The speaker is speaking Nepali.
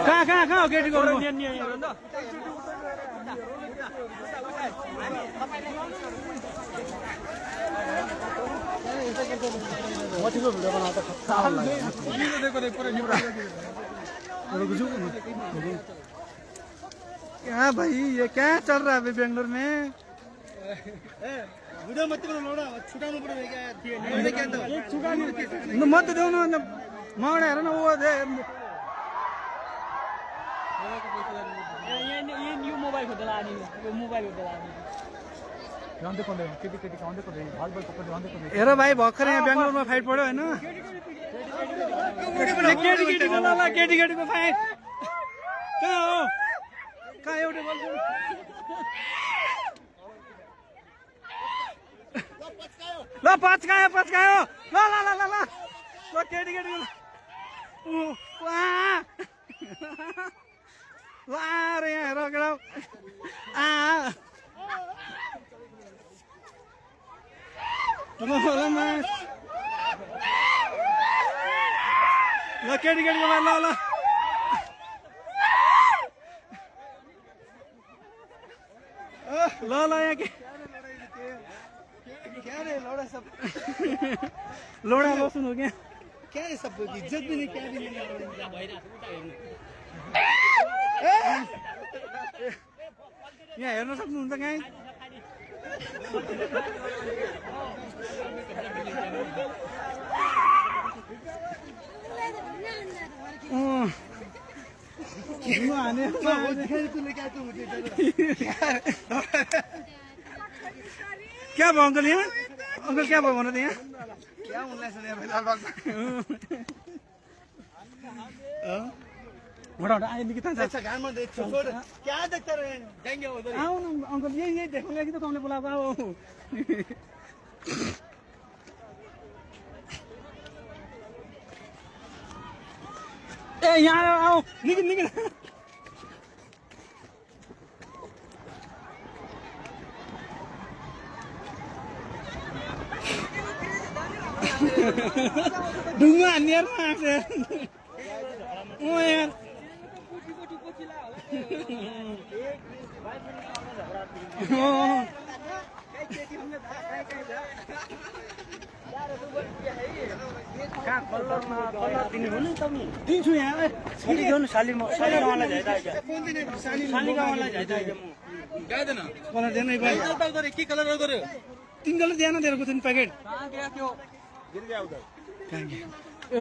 कहाँ हो केटीको क्या भाई ये क्या चल रहा है अभी बेंगलोर में? वीडियो मत बनाओ, छुटानु पड़ेगा क्या? मत दो ना, मांगना है ना वो दे। ये न्यू मोबाइल को दिलानी है, वो मोबाइल को दिलानी है। हेरो भाई भर्खर यहाँ बेंगलोरमा फाइट पड्यो होइन? केटीको फाइट कहाँ हो? कहाँ एउटै बोल्छु ल पच्कायो ल केटीको ल रे यहाँ हेर केटा ल केटीको ल ल यहाँ के क्या रे लौड़ा सब लौड़ा लसुन हो क्या? क्या है सबको इज्जत भी नहीं, क्या भी नहीं यहाँ हेर्न सक्नुहुन्छ कहीँ? क्या भयो अंकल यहाँ? अंकल क्या भयो भन्नु त यहाँ? क्या उनलाई सुने मोटा आए निकिता अच्छा गान में देख छोड़ क्या देखते रहे जाएंगे उधर आओ ना अंकल ये देखने लगी तो तुमने बुला आओ ए यहाँ आओ निकल ढुङ्गा हान्नेहरुमा आछ ओ यार दिन्छु यहाँ शालिगाउँलाई जाइदा कलर देन के कलर गर्यो 3 कलर दिएन तेरो 3 पैकेट कहाँ गया क्यों गिर गया उधर